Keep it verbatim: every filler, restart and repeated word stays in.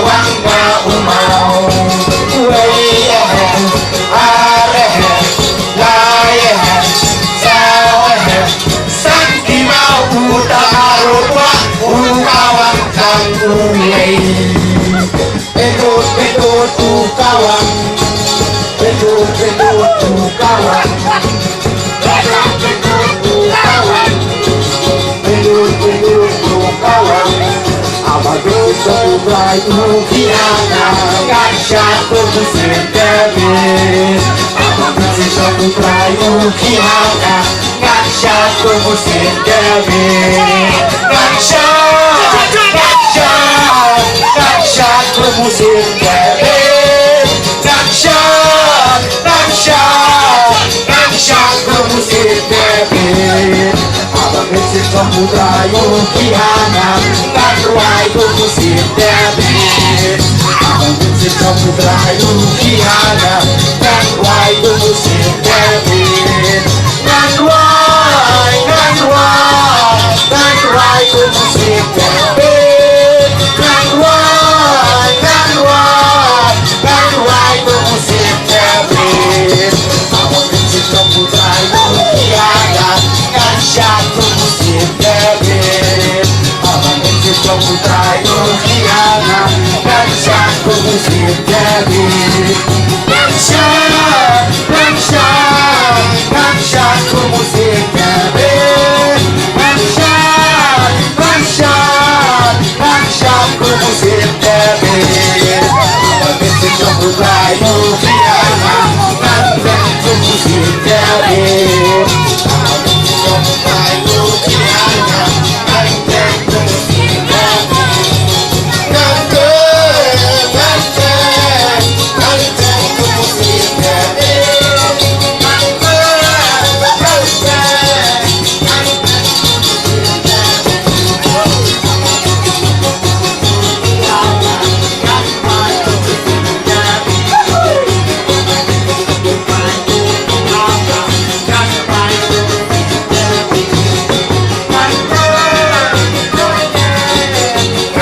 Wang ma u maw. Wei eh, ar eh, lai eh, saw eh, san ki maw u ta aro wa u kawang tang u wei. Pedut pedut u kawang. Pedut pedut u kawang. Pedut pedut u kawang. Pedut pedut u kawang. Aba dut u trai u kiana. Kan shat u musim debit. Aba dut u trai u kiana. Kan shat u musim debit. Kan shat, kan shat, kan shat u musim debit. Kan shat, kan shat, kan shat u musim debit. Aba dut u trai u kiana. Kan rwai u musim debit. Aba dut u trai u kiana. Kan rwai u musim debit. Ngan rwai, ngan rwai, ngan rwai u musim debit. Ngan rwai, ngan rwai, ngan rwai u musim debit. Aba dut u trai u kiana. Kan shat u musim debit. Aba dut u trai u kiana. Kan shat u musim debit. Kan shat, kan shat, kan shat u musim